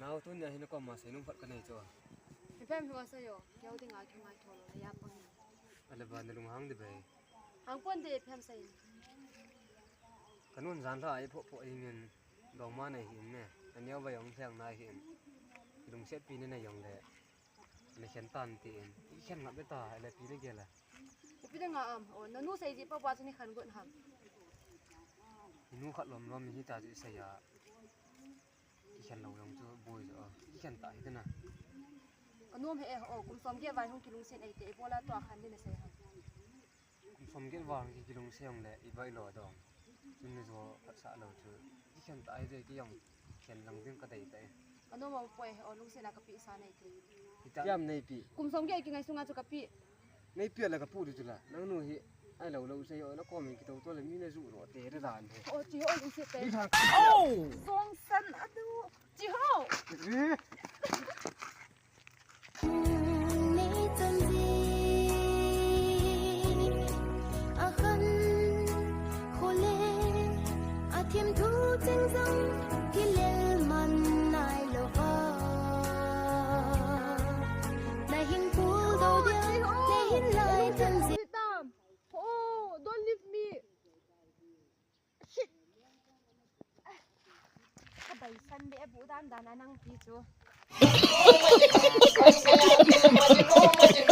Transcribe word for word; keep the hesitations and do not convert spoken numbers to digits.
Nao, tunia hin koma seinom khat kanei chu. Ipi ham hiche seiyo, keu dinga kingaito lou, ya pang. Ale ba nalunghang ding be. Hangpon ding, ipi ham sei. Kanun jan lha ai pho pho ingin dongma nei hin ne. Aneo ba jong lheng nai hin. Lungsetpi nei nei jongle. Nei khen tan tin. I khen ngap be ta, ale pi nei gel a. Ipi dinga ham, o, nanu sei ji pa pa chu nei khen got ham. Inu khat lom lom hi ta chu sei a. I khen lou jong chu boi jo. I khen ta hi tina. Kanom he e, o, kum som get val hung kilungset ei te, ibola tua khen ding nasei ham. Kum som get val hung kilungset jongle, i bai lo dong. Chun ni jo phatsah lou chu. I khen ta hi te, kei jong khen lang ding kadei tai. Kanom a poi he, o, lungset a kapi sa nei te. Hita. Ipi ham neipi. Kum som get kingai sunga chu kapi. Neipi le kapu ding chu la. Nangnu hi ai lou lou sei o, nakom in kito to le mi na ju ro te re dan he. O, chi ho, lungset te. Ni thang. O! Jong san adu. Chi ho. Ni chan ji. Akhan khole. Athim thu cheng jong. Kilel man nai lou va. Na hin pu do dia. Na hin lai chan ji. Oh, don't leave me. Shit. Ka bai san be bu dan dan a nang pi chu.